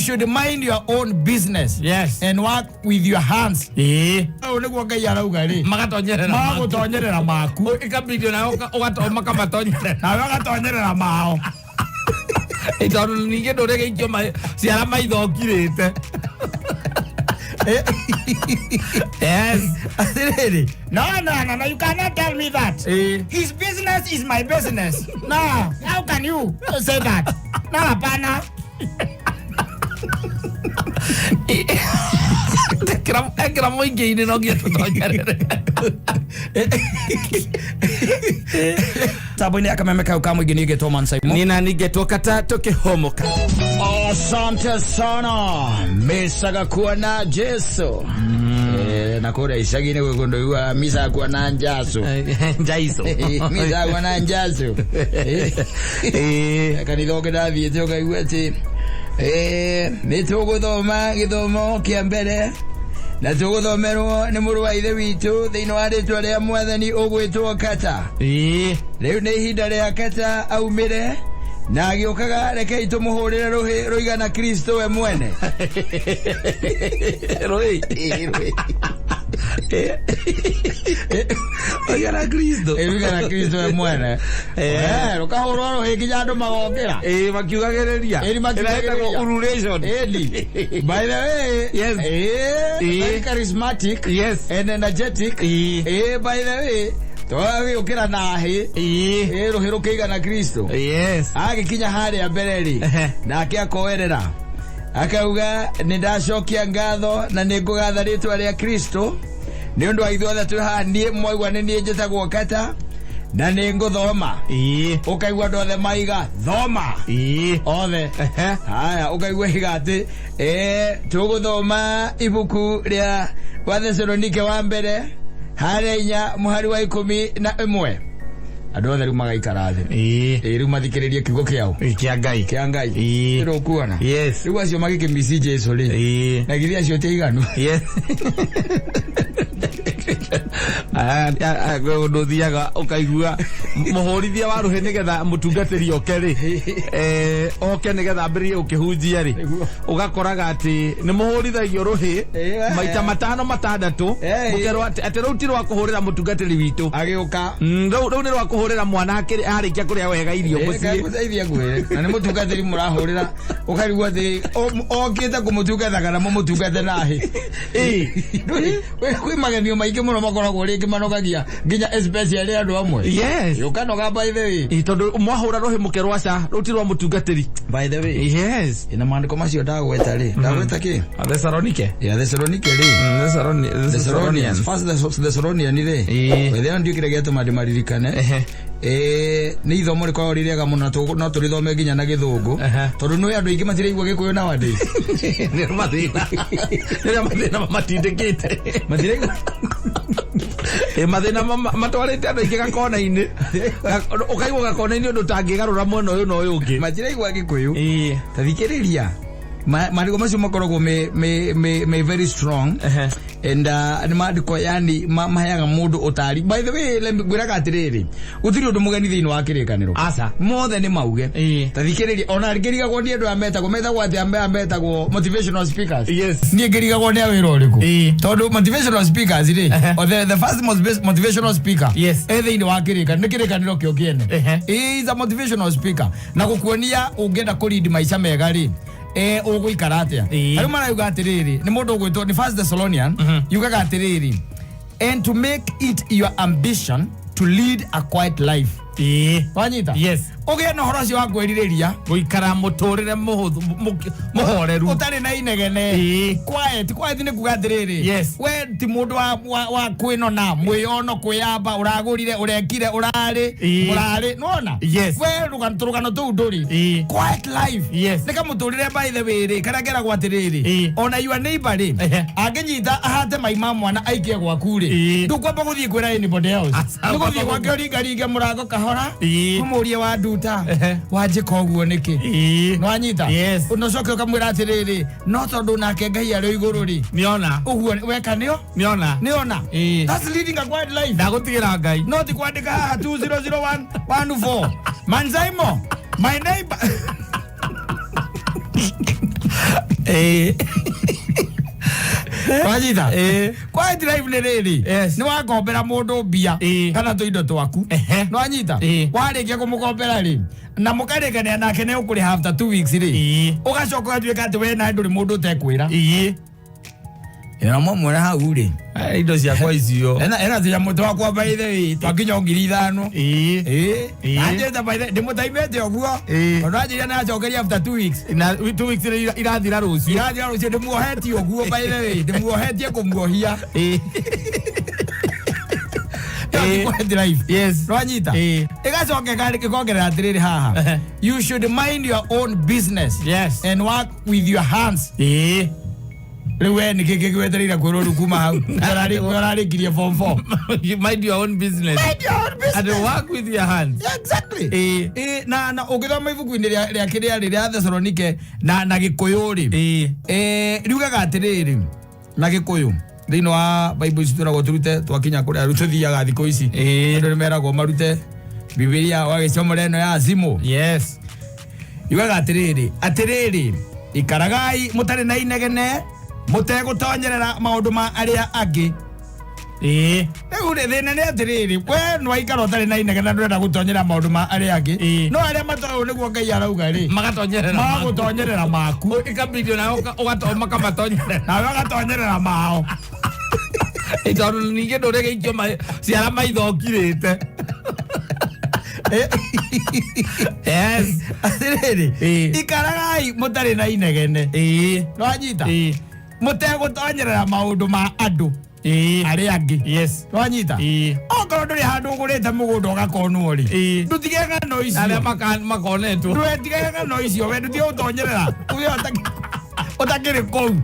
should mind your own business and work with your hands. Ũũ nĩguo Ngai arauga rĩ, Magatonyerera. Magũtonyerera maku. Ikambithio nawe makamatonyerera. Nawe ũgatonyerera mao. Tondũ ningĩ ndũrĩgĩikio ciara maitho ũkirĩte. Yes. Atĩrĩrĩ, no, no, no, no, you cannot tell me that. His business is my business. No, how can you say that? No, hapana. Ekĩra mũingĩ-inĩ no nginya tũtonyerere. Tambo-inĩ ya kameme kau ka mũingĩ nĩ ngetwo Man Simon. Nina ningetwo kata tũkĩhomoka. Asante sana misaga kuona Jesu. Na kũrĩa icagi-inĩ gwĩ kũndũ igua misaga kuona njacu. Njaico. Misaga kuona njacu. Kanitha ũngĩ ndathiĩte ũkaigua atĩ nĩ tũgũthoma gĩthomo kĩa mbere na tũgũthomerwo nĩ mũrũ wa ithe witũ thĩinĩ wa rĩtwa rĩa mwathani ũgwĩtwo Kata. Rĩu nĩ ihinda rĩa Kata aumĩre na agĩũkaga, rekei tũmũhũrĩre rũhĩ rũigana Kristo we mwene. Rũĩ. Rũhĩ. Rũigana Kristo. Rũigana Kristo we mwene. Rũkahũrwo rũhĩ nginya andũ magokĩra. Ĩĩ, makiugagĩrĩria. Ĩĩ, makiugagĩrĩria. Ĩrĩa ĩtagwo ululation. Ĩni. By the way, very charismatic and energetic. By the way, twagĩũkĩra na hĩ. Rũhĩ rũkĩigana Kristo. Agĩkinya harĩa mbere rĩ, nake akoerera akauga nĩ ndacokia ngatho na nĩ ngũgatha rĩtwa rĩa Kristo nĩ ũndũ wa ithuothe twĩ haha. Niĩ mwaigua nĩ niĩ njĩtagwo Kata na nĩ ngũthoma. Ũkaigua andũ othe maiga thoma othe. Haya, ũkaigua iga atĩ tũgũthoma ibuku rĩa wa Thesalonike wa mbere harĩa 4 mũhari wa 11. Andũ othe rĩu magaikara thĩ. Ĩĩ, rĩu mathikĩrĩrie kiugo kĩao. Kĩa Ngai. Kĩa Ngai. Rĩu ũkuona rĩu acio magĩkĩmici Jesu rĩ, na githĩ acio ti aiganu? Yes. Kwĩ ũndũ ũthiaga ũkaigua mũhũrithia wa rũhĩ nĩgetha mũtungatĩri oke rĩ, oke nĩgetha ambĩrĩrie gũkĩhunjia rĩ, ũgakoraga atĩ nĩ mũhũrithagio rũhĩ maita matano matandatũ, mũkerwo atĩ rũu ti rwa kũhũrĩra mũtungatĩri witũ. Agĩũka. Rũu nĩ rwa kũhũrĩra mwana arĩkia kũrĩa wega irio mũciĩ. Gũteithia ngwĩre na nĩ mũtungatĩri mũrahũrĩra, ũkarigwo atĩ okĩte kũmũtungata kana mũmũtungate nahi. Kwĩ magemio maingĩ mũno makoragwo rĩngĩ manogagia nginya especially andũ amwe. Ũkanoga, by the way. Ĩĩ, tondũ mwahũra rũhĩ mũkerwo aca, rũu ti rwa mũtungatĩri. By the way, ina maandĩko macio ndagweta rĩ, ndagweta kĩ? Thessalonike. Ya Thessalonike rĩ, Thessalonians, First Thessalonian rĩ, by the way, ndiũ kĩrĩa gĩatũma ndĩmaririkane. Nĩ ithomo rĩkoragwo rĩ rĩega mũno na no tũrĩthome nginya na gĩthũngũ, tondũ nĩ andũ aingĩ matiraigua gĩkũyũ nowadays. Nĩ mathĩna, nĩrĩo mathĩna mamatindĩkĩte. Matiraigua. Ĩ, mathĩna matwarĩte andũ aingĩ gakona-inĩ. Ũkaigua gakona-inĩ ũndũ ũtangĩgarũra mwena ũyũ na ũyũ ũngĩ. Matiraigua gĩkũyũ. Ta thikĩrĩria, maandĩko macio makoragwo me very strong and nĩ maandĩko yani maheaga mũndũ ũtari. By the way, let me ngwĩraga atĩrĩrĩ, gũtirĩ ũndũ mũgeni thĩinĩ wa kĩrĩkanĩro. Aca. Mothe nĩ mauge. Ta thikĩrĩria, ona ngĩrigagwo nĩ andũ aya metagwo atĩ aya metagwo motivational speakers. Niĩ ngĩrigagwo nĩ a wĩra ũrĩkũ, tondũ motivational speakers rĩ, o the first motivational speaker e thĩinĩ wa kĩrĩkanĩro, nĩ kĩrĩkanĩro kĩo kĩene. He is a motivational speaker na gũkuonia ũngĩenda kũlead maica mega rĩ, ũgũikara atĩa. Rĩu marauga atĩrĩrĩ, nĩ mũndũ ũgwĩtwo nĩ First Thessalonian, yugaga atĩrĩrĩ, "And to make it your ambition to lead a quiet life." Wanyita? Yes. Ũgĩe na ũhoro ũcio wa kwĩrirĩria gũikara mũtũrĩre mũhũthũ, mũhoreru. Ũtarĩ na inegene. Quiet, quiet nĩ kuga atĩrĩrĩ, we ti mũndũ wa kwĩnona, mwĩyono, kwĩyamba, ũragũrire, ũrekire, ũrarĩ, mũrarĩ, nĩwona? We rũgano tũrũgano tũu ndũrĩ. Quiet life nĩ kamũtũrĩre, by the way rĩ, karĩa keragwo atĩrĩrĩ, ona your neighbor rĩ, angĩnyita ahate mai ma mwana aikie gwaku rĩ, ndũkwamba gũthiĩ kwĩra anybody else. Aca. Nĩ gũthiĩ gwake ũringaringe mũrango kahora, ũmũrie, wa nduta, wanjĩka ũguo nĩkĩ? Nĩwanyita? Yes. Na ũcoke ũkamwĩra atĩrĩrĩ, no tondũ nake Ngai arĩ igũrũ rĩ, Nĩona. Ũguo weka nĩo. Nĩona. Nĩona. That's leading a quiet life. Ndagũtigĩra Ngai. No ti kwandĩka haha 200114 Manzaimo, my neighbor. Wanyita? Ĩĩ. Quiet life nĩ rĩrĩ, Yes. nĩ wakombera mũndũ mbia Ĩĩ. kana tũindo twaku. Ehe. Nĩwanyita? Ĩĩ. Warĩkia kũmũkombera rĩ, na mũkarĩkanĩra nake nĩ ũkũrĩha after 2 weeks rĩ, Ĩĩ. ũgacoka ũgatuĩka atĩ we nawe ndũrĩ mũndũ ũtekwĩra. Ĩĩ. Ĩno mwamwĩra hau rĩ, Indo ciakwa icio. Ena tũnyamũ twakwa, by the way, twakinya o 5,000. Ĩĩ. Ĩĩ. Ĩĩ. Anjĩrĩte, by the ndĩmũtaimĩte ũguo, Ĩĩ. tondũ anjĩrire nĩ acokeria after 2 weeks. Na 2 weeks rĩ, irathira rũciũ. Irathira rũciũ. Ndĩmuohetie ũguo, by the way, ndĩmuohetie kũmuohia. Ĩĩ. Ĩyo ti quiet life. Yes. Nwanyita? Ĩĩ. Ĩgacoka ĩkongerera atĩrĩrĩ haha, you should mind your own business Yes. and work with your hands. Ĩĩ. Rĩu we nĩkĩ kĩgwetereire kwĩrwo rĩu kuma hau ũrarĩkirie form 4? You mind your own business. Mind your own business. And work with your hands. Yeah, exactly. Ĩĩ. Ĩĩ, na ũngĩthoma ibuku-inĩ rĩa kĩrĩa rĩ, rĩa Thessalonike na Gĩkũyũ rĩ, Ĩĩ. Riugaga atĩrĩrĩ na Gĩkũyũ thĩinĩ wa Bible ici twĩragwo tũrute twakinya kũrĩa rĩu tũthiaga thikũ ici. Ĩĩ. Andũ nĩ meragwo marute Bibilia wagĩcomora ĩno ya thimũ. Yes. Yugaga atĩrĩrĩ, atĩrĩrĩ, ikaragai mũtarĩ na inegene, mũtegũtonyerera maũndũ ma arĩa angĩ. Ĩĩ. Rĩu rĩ, thĩna nĩ atĩrĩrĩ, we nĩwaikara ũtarĩ na inegene, ndũrenda gũtonyera maũndũ ma arĩa angĩ, Ĩĩ. no arĩa matoĩ nĩguo Ngai arauga rĩ, Magatonyerera. magũtonyerera maku. Ikambithio nawe makamatoonyerera. Nawe ũgatonyerera mao. Tondũ ningĩ ndũrĩgĩikio ciara maitho ũkirĩte. Yes. Atĩrĩrĩ, Ĩĩ. ikaragai mũtarĩ na inegene. Ĩĩ. Nĩwanyita? Ĩĩ. Mũtegũtonyerera maũndũ ma andũ Ĩĩ. arĩa angĩ. Yes. Nĩwanyita? Ĩĩ. Okorwo ndũrĩ handũ ũgũrĩte mũgũnda ũgakonwo rĩ, Ĩĩ. ndũtige ng'ano icio. Arĩa makonetwo. Ndũtige ng'ano icio, we ndũtige gũtonyerera uge ũtakĩrĩ kũu.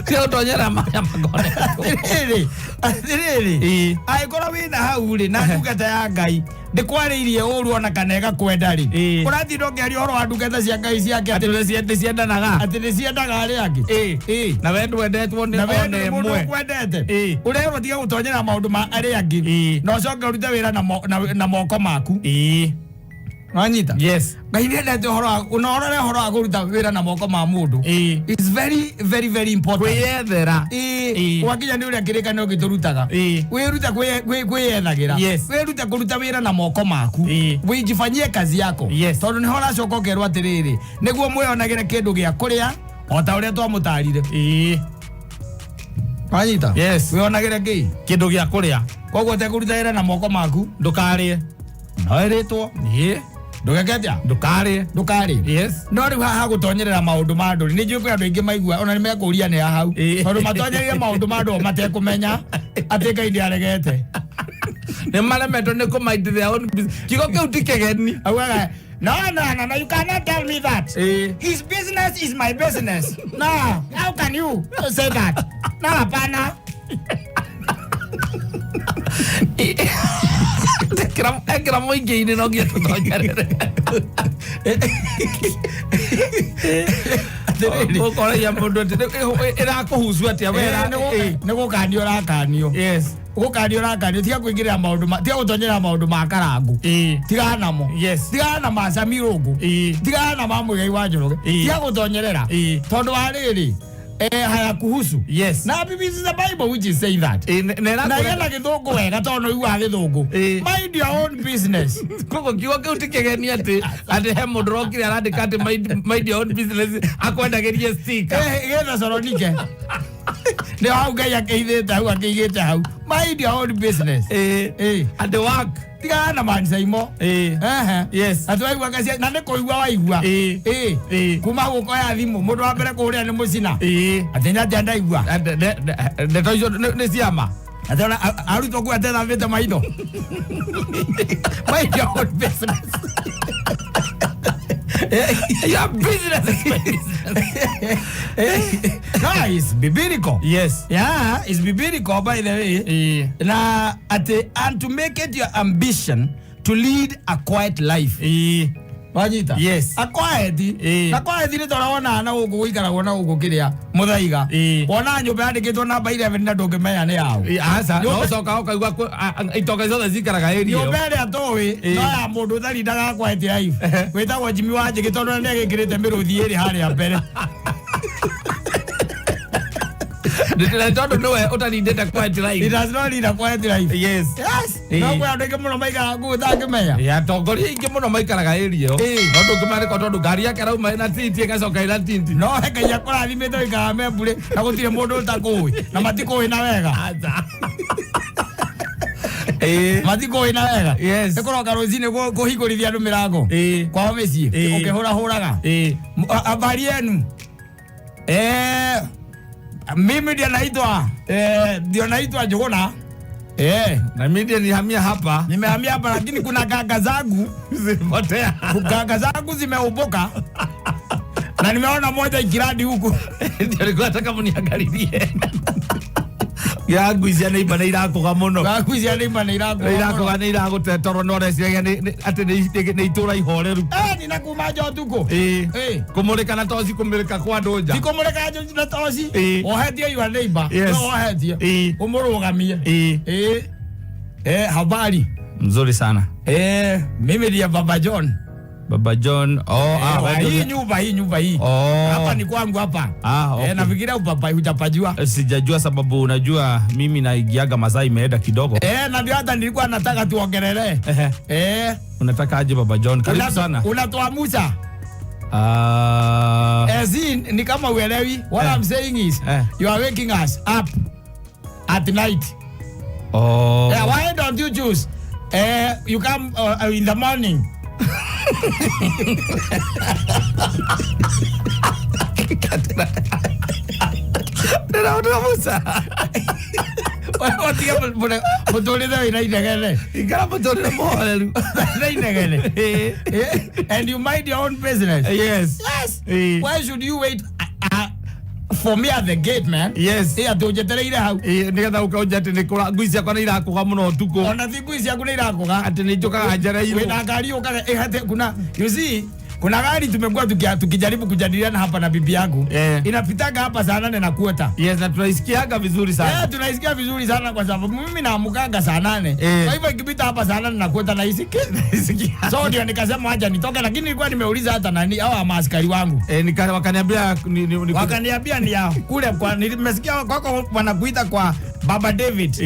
Tiga gũtonyerera marĩa makonetwo. Atĩrĩrĩ, atĩrĩrĩ, Ĩĩ. angĩkorwo wĩna hau rĩ, na ndungata ya Ngai ndĩkwarĩirie ũru ona kana ĩgakwenda rĩ, Ĩĩ. ũratinda ũkĩaria ũhoro wa ndungata cia Ngai ciake Atĩ nĩ ciendanaga. Atĩ nĩ ciendaga arĩa angĩ. Ĩĩ. Ĩĩ. Na we ndwendetwo nĩ Na we ona ndũrĩ mũndũ ĩmwe. ũkwendete. Ĩĩ. Ũrerwo tiga gũtonyera maũndũ ma arĩa angĩ, Ĩĩ. na ũcoke ũrute wĩra na moko maku. Ĩĩ. Wanyita? Yes. Ngai nĩendete ũhoro wa na ũrore ũhoro wa kũruta wĩra na moko ma mũndũ. Ĩĩ. It's very, very, very important. Kwĩyethera. Ĩĩ. Ĩĩ. Gwakinya nĩ ũrĩa kĩrĩkanĩro gĩtũrutaga, Ĩĩ. wĩrute kwĩyethagĩra. Yes. Wĩrute kũruta wĩra na moko maku. Ĩĩ. Wĩjibanyie kazi yako. Yes. Tondũ nĩho ũracoka ũkerwo atĩrĩrĩ, nĩguo mwĩonagĩre kĩndũ gĩa kũrĩa o ta ũrĩa twamũtarire. Ĩĩ. Wanyita? Yes. Wĩonagĩre kĩ? Kĩndũ gĩa kũrĩa. Koguo ũtekũruta wĩra na moko maku, Ndũkarĩe. no ĩrĩtwo Ĩĩ. ndũgeke atĩa? Ndũkarĩe. Ndũkarĩe. Yes. No rĩu haha gũtonyerera maũndũ ma andũ, nĩ njũĩ kwĩ andũ aingĩ maigua ona nĩ mekũria nĩ hau, Ĩĩ. tondũ matonyereire maũndũ ma andũ o matekũmenya atĩ Ngai nĩ aregete. Nĩ maremetwo nĩ kũ mind their own business. Kiugo kĩu ti kĩgeni. Augaga, "No, no, no, no, you cannot tell me that. Ĩĩ. His business is my business. No, how can you say that? No, hapana." Ekĩra mũingĩ-inĩ no nginya tũtonyerere. Atĩrĩrĩ. Ũkoragia mũndũ atĩ ĩrakũhusu atĩa we? Nĩ gũkanio ũrakanio. Yes. Gũkanio ũrakanio, tiga kũingĩrĩra maũndũ ma, tiga gũtonyerera maũndũ ma Karangũ. Ĩĩ. Tigana namo. Yes. Tigana na ma Samirũngũ. Ĩĩ. Tigana na ma Mũigai wa Njoroge. Ĩĩ. Tiga gũtonyerera, Ĩĩ. tondũ wa rĩrĩ, hayakuhusu. Yes. Na Bible is the Bible which is saying that. Ĩĩ, na Na ĩrakũre- ĩna gĩthũngũ wega tondũ nĩ ũiguaga gĩthũngũ. Ĩĩ. Mind your own business. Koguo kiugo kĩu ti kĩgeni atĩ he mũndũ ũrokire arandĩka atĩ mind your own business akwendagĩrie sticker. Gĩthecoronike nĩ hau Ngai akĩithĩte hau, akĩigĩte hau, mind your own business. Ĩĩ. Ĩĩ. And work. Tigana na mancaimo. Ĩĩ. Ehe. Yes. Atĩ waigua ngacia na nĩ kũigua waigua. Ĩĩ. Ĩĩ. Ĩĩ. Kuma gũkoya thimũ, mũndũ wa mbere kũrĩa nĩ mũcina. Ĩĩ. Atĩ nĩ atĩa ndaigua? Ndeto icio nĩ ciama. Atĩ ona arutwo kuo atethambĩte maitho. Mind your own business. Your business is my business. No, it's biblical. Yes. Yeah, it's biblical, by the way. Ĩĩ. Na atĩ, and to make it your ambition to lead a quiet life. Ĩĩ. Wanyita? Yes. A quiet. Ĩĩ. Na quiet nĩ tondũ wona na gũkũ gũikaragwo na gũkũ kĩrĩa mũthaiga. Ĩĩ. Wona nyũmba yandĩkĩtwo namba 11 na ndũngĩmenya nĩ yaũ. Ĩĩ, aca no ũcoka ũkaigua itonga ciothe cikaraga area ĩyo. Nyũmba ĩrĩa tũĩ Ĩĩ. no ya mũndũ ũtarindaga quiet life wĩtagwo Jimmy Wanjigi, tondũ nĩ agĩkĩrĩte mĩrũthi ĩrĩ harĩa mbere. Ndĩrĩ tondũ nĩwe ũtarindĩte quiet It life. does not lead a quiet life. Yes. Yes. Ĩĩ. No kwĩ andũ aingĩ mũno maikaraga kũu ũtangĩmenya. Ĩ, atongoria aingĩ mũno maikaraga area ĩyo. Ĩĩ. No ndũngĩmarĩka tondũ ngari yake arauma ĩna tinti ĩgacoka ĩna tinti. No he Ngai akũrathimĩte ũikaraga Membure na gũtirĩ mũndũ ũtakũĩ na matikũĩ na wega. Aca. Ĩĩ. Matikũĩ na wega. Yes. Nĩ kũroka rũcinĩ kũhingũrithia andũ mĩrango. Ĩĩ. Kwao mĩciĩ. Ĩĩ. Ũkĩhũrahũraga. Ĩĩ. Habari yenu? Mimi ndio naitwa ndio naitwa Njuguna. Na mimi ndiye nihamia hapa. Nimehamia hapa lakini kuna kaka zangu Zilipotea. kaka zangu zimeumbuka na nimeona moja ikiradi huku. Ndio nilikuwa nataka mniangalilie. Ya ngui cia neighbor nĩ irakũga mũno. Ngui cia neighbor nĩ irakũga. Nĩ irakũga nĩ iragũte toro no ũreciragia atĩ nĩ itũra ihoreru. Nina kuma nja ũtukũ. Ĩĩ. Ĩĩ. Kũmũrĩka na toci kũmũrĩka kwa andũ nja. Ti kũmũrĩka na toci. Ĩĩ. Wohetie your neighbor. Yes. No wohetie. Ĩĩ. Ũmũrũgamie. Ĩĩ. Ĩĩ. Habari. Mzuri sana. Mimi ndiye Baba John. Baba John. Oh, ah, Wa wewe hii ndio- nyumba hii nyumba hii. Oh. Hapa ni kwangu hapa. Ah, okay. Nafikiria upapa hujapajua. Sijajua sababu unajua mimi naingiaga masaa imeenda kidogo. Na ndio hata nilikuwa nataka tuongelee. Ehe. Unataka aje Baba John? Karibu sana. Unatuamusha. Ah. Si ni kama uelewi. What I'm saying is you are waking us up at night. Oh. Yeah, why don't you choose? You come in the morning. Ndĩraũndũra Musa. Watige mũtũrĩre wĩna inegene. Ikara mũtũrĩre mũhoreru. Na inegene. And you mind your own business. Yes. Yes. Eh. Why should you wait for me at the gate, man? Yes. Atĩ ũnjetereire hau. Ĩĩ, nĩgetha ũkaunja atĩ nĩ ngui ciakwa nĩ irakũga mũno ũtukũ. Ona ti ngui ciaku nĩ irakũga. Atĩ nĩ njũkaga njereirwo. Wĩna ngari ũkaga ĩhate kuna you see kuna gari tumekuwa tukijaribu kujadiliana hapa na bibi yangu. Inapitaga hapa saa 8 na kuota. Yes, na tunaisikiaga vizuri sana. Tunaisikia vizuri sana kwa sababu mimi naamkaga saa 8. Kwa hivyo ikipita hapa saa 8 na kuota naisikia. Naisikia. So ndio nikasema acha nitoke, lakini nilikuwa nimeuliza hata nani hawa maaskari wangu. Wakaniambia wakaniambia ni ya kule kwa nimesikia kwako wanakuita kwa Baba David.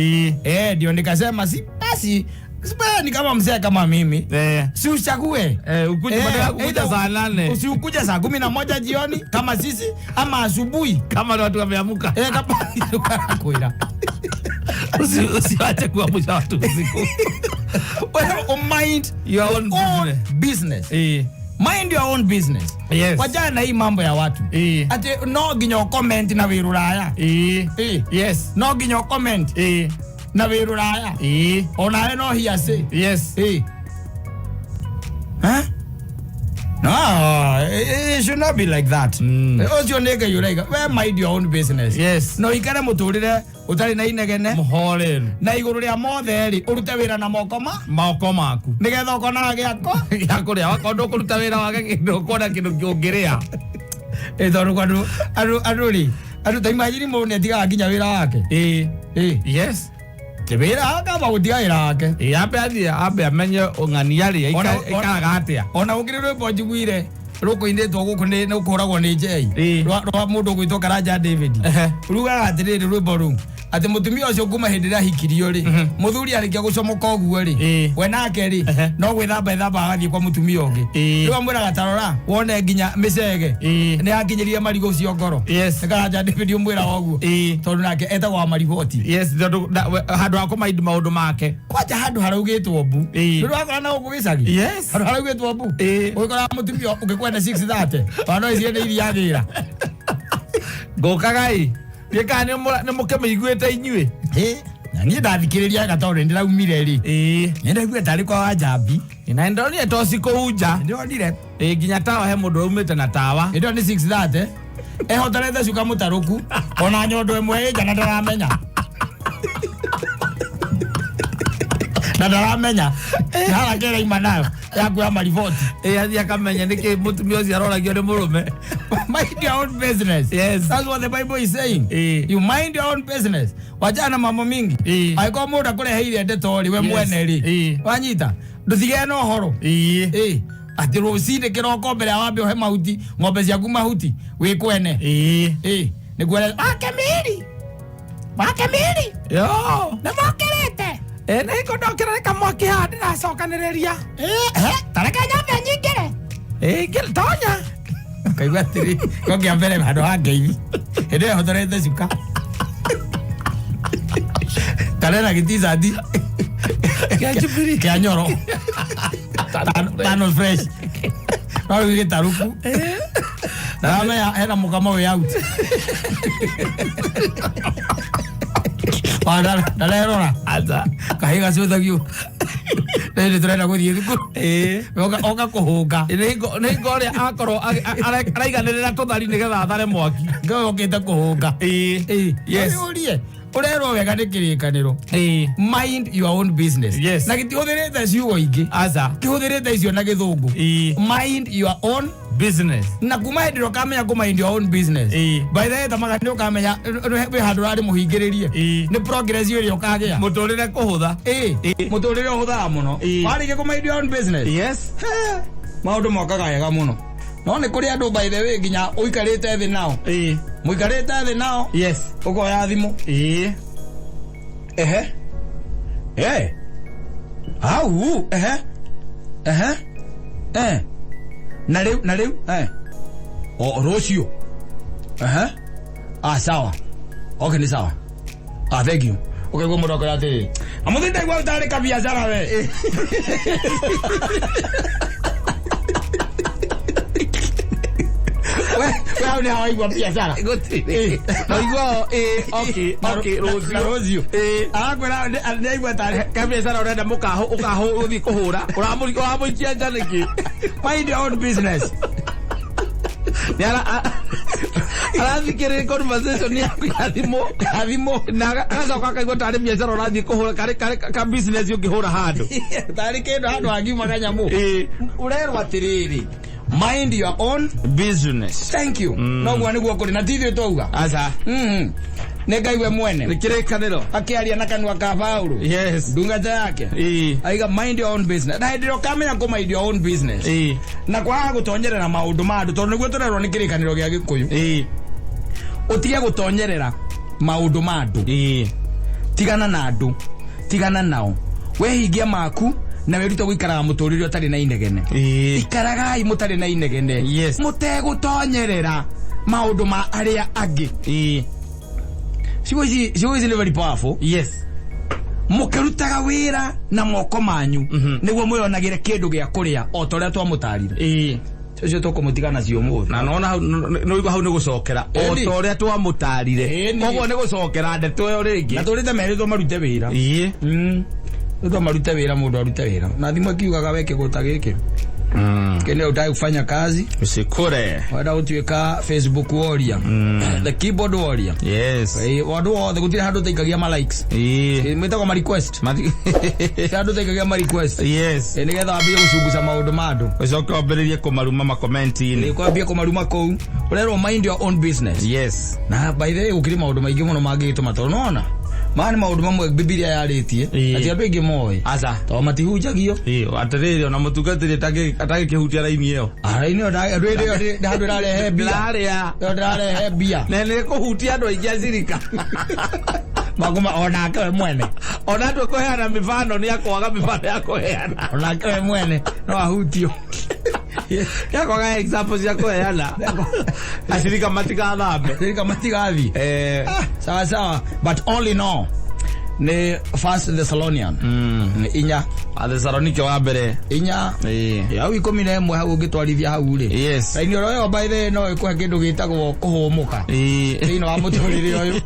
Ndio nikasema si basi Sipaya ni kama mzee kama mimi. Si uchague. Ukuje badala ya kukuja saa 8. Usiukuje saa 11 jioni kama sisi ama asubuhi kama watu wameamka. Kama kuira. Usiache kuamsha watu usiku. Well, mind your own business. Mind your own business. Yes. Wajana na hii mambo ya watu. Ati no nginya comment na wiruraya. Yes. No nginya comment. Na wiruraya. Onawe no hiase. Yes. Huh? No, it should not be like that. Ocio nĩ Ngai ũraiga. We mind your own business. Yes. No ikare mũtũrĩre ũtarĩ na inegene. Mũhoreru. Na igũrũ rĩa mothe rĩ, ũrute wĩra na moko ma? Moko maku. Nĩgetha ũkonaga gĩako. Gĩa kũrĩa. Wakorwo ndũkũruta wĩra wage kĩndũ, ũkona kĩndũ ũngĩrĩa. Tondũ andũ rĩ, andũ ta imagine mũndũ nĩatigaga nginya wĩra wake. Yes. Wĩra akamba gũtiga wĩra wake. Ambe athiĩ, ambe amenye ng'ania rĩ, aikaraga atĩa. Ona gũkĩrĩ rwĩmbo njiguire rũkũinĩtwo gũkũ nĩ rũkũragwo nĩ Jay. Rwa mũndũ ũgwĩtwo Karanja David. Rugaga atĩrĩrĩ rwĩmbo rũu atĩ mũtumia ũcio kuma hĩndĩ ĩrĩa ahikirio rĩ, mũthuri arĩkia gũcomoka ũguo rĩ, we nake rĩ, no gwĩthamba ethamba agathiĩ kwa mũtumia ũngĩ. Rĩu amwĩraga ta rora wone nginya mĩcege nĩ akinyĩrie marigũ ũcio ngoro. Yes. Nĩ Karanja David ũmwĩraga ũguo. Tondũ nake etagwo wa mariboti. Yes, tondũ handũ ha kũmaindi maũndũ make. Kwanja handũ haraugĩtwo mbu. Rĩu wakora na gũkũ gĩcagi. Yes. Handũ haraugĩtwo mbu. Ũgĩkora mũtumia ũngĩkwenda 6:30. Ona no icirie nĩ iria agĩra. Ngũkaga-ĩ. Gĩka nĩ mũkĩmĩiguĩte inyuĩ. Na niĩ ndathikĩrĩria wega tondũ nĩndĩraumire rĩ. Nĩ ndaiguire tarĩ kwa Wanjambi. Na nĩndonire toci kũu nja. Nĩndĩronire. Nginya tawa he mũndũ aumĩte na tawa. Nĩndĩronire nĩ 6:30. Ehotorete cuka mũtarũku. Ona nyondo ĩmwe ĩ nja na ndaramenya. Na ndaramenya. Harakera ima nayo ya kuoya mariboti. Athiĩ akamenya nĩkĩ mũtumia ũcio aroragio nĩ mũrũme. Mind your own business. Yes. That's what the Bible is saying. You mind your own business. Wachana mambo mingi. Angĩkorwo mũndũ akũreheire ndeto rĩ, we mwene rĩ. Wanyita. Ndũtigane na ũhoro. Atĩ rũcinĩ kĩroko mbere ya wambe ũhe mahuti, ng'ombe ciaku mahuti, wĩ kwene. Nĩguo ake mĩri. Wakemiri Yo. nĩ mokĩrĩte. Ĩ nĩ hingo ndokĩra rĩ kamwaki haha ndĩracokanĩrĩria. Tareke nyambe nyingĩre. Ĩ ingĩ tonya. Kaigua atĩrĩ ngokĩa mbere handũ ha ngeithi hĩndĩ ĩyo hotorete cuka karena gĩticati Kĩa Jubilee. kĩa nyoro tano fresh no rĩu gĩtarũku na hena mũkamo wĩ out ndarerora Aca. kahĩ gacũthagio nĩ tũrenda gũthiĩ thukuru Ĩ. oka kũhũnga Nĩ hingo ũrĩa akorwo araiganĩrĩra tũthari nĩgetha athare mwaki. ngawe okĩte kũhũnga. Ĩ. Yes. Ũrie ũrerwo wega nĩ kĩrĩkanĩro, Ĩ. mind your own business. Yes. Na gĩtihũthĩrĩte ciugo ingĩ, Aca. kĩhũthĩrĩte icio na gĩthũngũ. Ĩ. Mind your own Business. Na kuma hĩndĩ ĩrĩa ũkamenya kũ mind your own business, Ĩ. by the way, tamaga nĩ ũkamenya wĩ handũ ũrarĩ mũhingĩrĩrie. Ĩ. Nĩ progress ĩrĩa ũkagĩa. Mũtũrĩre kũhũtha. Ĩ. Ĩ. Mũtũrĩre ũhũthaga mũno Ĩ. warĩkia kũ mind your own business. Yes. Maũndũ mokaga wega mũno, no nĩ kũrĩ andũ, by the way, nginya ũikarĩte thĩ nao, Ĩ. mũikarĩte thĩ nao, Yes. ũkoya thimũ. Ĩ. Ehe, eh, au, ehe, ehe, eh, na rĩu eh, o rũciũ, ehe, ah, sawa, okay, nĩ sawa, ah, thank you. Ũkaigua mũndũ akwĩra atĩrĩ, amũthĩ ndaigua ũtarĩ kabiacara we. We hau nĩ hawaigua biacara? Gũtirĩ. Naigua ĩ okay okay rũciũ. Na rũciũ. Ĩ. Arakwĩra nĩaigua tarĩ Kabiacara ũrenda mũkaho ũkaho ũthiĩ kũhũra ũramũikia nja nĩkĩ? Mind your own business. Nĩ arathikĩrĩria conversation yaku ya thimũ. Ya thimũ. Na agacoka akaigua tarĩ biacara ũrathiĩ kũhũra, karĩ ka business ũngĩhũra handũ. Tarĩ kĩndũ handũ hangiuma kanyamũ. Ĩ. Ũrerwo atĩrĩrĩ, mind your own business. Thank you. Noguo nĩguo kũrĩ na ti ithuĩ twauga. Aca. Nĩ Ngai we mwene Nĩ kĩrĩkanĩro. Akĩaria na kanua ka Paulo, Yes. ndungata yake, Ĩ. aiga mind your own business. Na hĩndĩ ĩrĩa ũkamenya kũ mind your own business Ĩ. na kwaga gũtonyerera maũndũ ma andũ, tondũ nĩguo tũrerwo nĩ kĩrĩkanĩro gĩa Gĩkũyũ, Ĩ. ũtige gũtonyerera maũndũ ma andũ. Ĩ. Tigana na andũ, tigana nao, wehingia maku na wĩrute gũikaraga mũtũrĩre ũtarĩ na inegene. Ĩ. Ikaragai mũtarĩ na inegene, Yes. mũtegũtonyerera maũndũ ma arĩa angĩ. Ĩ. Ciugo ici nĩ very powerful. Yes. Mũkĩrutaga wĩra na moko manyu nĩguo mwĩonagĩre kĩndũ gĩa kũrĩa, o ta ũrĩa twamũtarire. Ĩ. Ũcio tũkũmũtiga nacio ũmũthĩ. Na nona hau nĩũigua hau nĩ gũcokera o Ĩni. ta ũrĩa twamũtarire. Ĩni. Koguo nĩ gũcokera ndeto ĩyo rĩngĩ. Na tũrĩte merĩtwo marute wĩra. Ĩ. Rĩtwa marute wĩra, mũndũ arute wĩra na thimũ ĩkiugaga we kĩgũta gĩkĩ kene utaki kufanya kazi, Usikure. wenda gũtuĩka Facebook warrior, the keyboard warrior. Yes. Andũ othe gũtirĩ handũ taikagia ma likes. Ĩ. Mwĩtagwo ma request. Gũtirĩ handũ taikagia ma request. Yes. Nĩgetha wambie gũcunguca maũndũ ma andũ. Ũcoke wambĩrĩrie kũmaruma makomenti-inĩ. Kwambia kũmaruma kũu. Ũrerwo mind your own business. Yes. Na by the way, gũkĩrĩ maũndũ maingĩ mũno mangĩgĩtũma, tondũ nona maya nĩ maũndũ mamwe Bibilia yarĩtie Ĩĩ. na ti andũ aingĩ moĩ, Aca. tondũ matihunjagio. Ĩ, atĩrĩrĩ, ona mũtungatĩri atagĩkĩhutia raini ĩyo. Raini ĩyo handũ ĩrarehe mbia. Ndĩrarĩa. Ĩyo ndĩrarehe mbia. Na nĩ kũhutia andũ aingĩ acirika. Makuma onake we mwene. Ona andũ kũheana mĩbano nĩ akwaga mĩbano ya kũheana. Onake we mwene no ahutio. Nĩ akwaga example cia kũheana, acirika matigathambe. Cirika matigathiĩ. Eh. Ah, sawa sawa, but only no nĩ First Thessalonian 4. Athesalonike wa mbere. 4. Ĩ. Hau 11 hau ũngĩtwarithia hau rĩ, raini oro ĩyo, by the way, no ĩkũhe kĩndũ gĩtagwo kũhũmũka Ĩ. thĩinĩ wa mũtũrĩre ũyũ,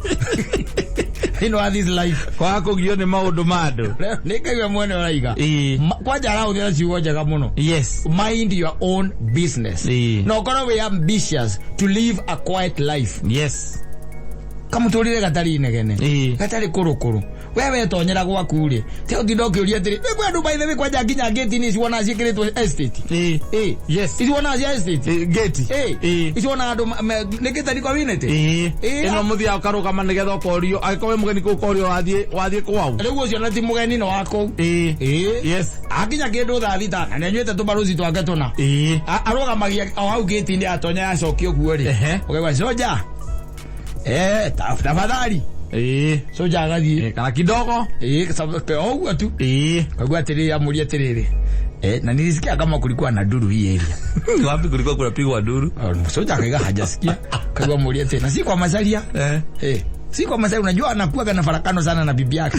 thĩinĩ wa this life. Kwaga kũgio nĩ maũndũ ma andũ. Nĩ Ngai we mwene ũraiga. Ĩ. Kwanja arahũthĩra ciugo njega mũno, mind your own business, Ĩ. na ũkorwo wĩ ambitious to live a quiet life, kamũtũrĩre gatarĩ inegene, Ĩ. gatarĩ kũrũkũrũ. We wetonyera gwaku rĩ, ti ũtinda ũkĩũria atĩrĩ nĩ kwĩ andũ, by the way, kwanja nginya ngĩti-inĩ ici wonaga ciĩkĩrĩtwo estate. Ĩ. Ĩ. Yes. Ici wonaga cia estate. Ĩ, ngĩti. Ĩ. Ĩ. Ici wonaga andũ nĩ gĩtari community. Ĩ. Ĩ. Ĩno mũthiaga ũkarũgama nĩgetha ũkorio angĩkorwo wĩ mũgeni kũu, ũkorio wathiĩ kwao. Rĩu ũcio na ti mũgeni, no wa kũu. Ĩ. Ĩ. Yes. Akinya kĩndũ thaa 6 na nĩanyuĩte tũbarũci twake tũna, Ĩ. Arũgamagia o hau gĩti-inĩ, atonya, acokio guo rĩ, Ehe. ũkaigua soja, eh, tafadhali. Soja agathiĩ. Kana kidogo. Ĩĩ, o ũguo tu. Kaigua atĩrĩrĩ, amũria atĩrĩrĩ, na nilisikia kama kulikuwa na duru hii area. Wapi kulikuwa kunapigwa duru? Oh, soja akaiga hajasikia. Kaigua mũria atĩrĩ, na si kwa Macharia. Si kwa Macharia, unajua anakuwaga na farakano sana na bibi yake.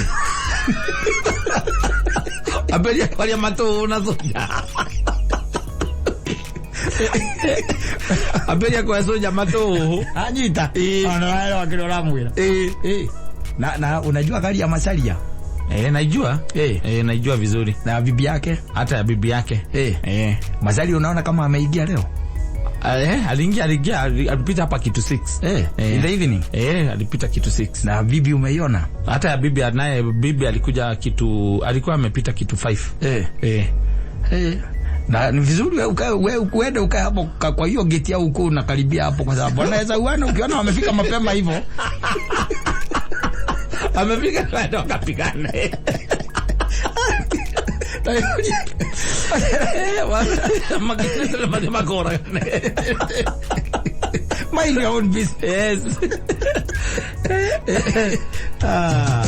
Ambĩrĩria kwaria matũ na soja, ambĩrĩria kwa soja matũ. Anyita. Ona wale wakile ũramwĩra. Na unajua gari ya Macharia? Naijua. Naijua vizuri. Na bibi yake. Hata ya bibi yake. Macharia unaona kama ameingia leo? Aliingia, alipita hapa kitu 6. In the evening. Alipita kitu 6. Na bibi umeiona? Hata ya bibi naye, bibi alikuja kitu, alikuwa amepita kitu 5. Na ni vizuri wewe ukae, wewe uende ukae hapo kwa hiyo geti au uko unakaribia hapo, kwa sababu wanaweza uana ukiona wamefika mapema hivyo. Amefika baada wakapigana. Makora. Mind your own business. Yes. Ah.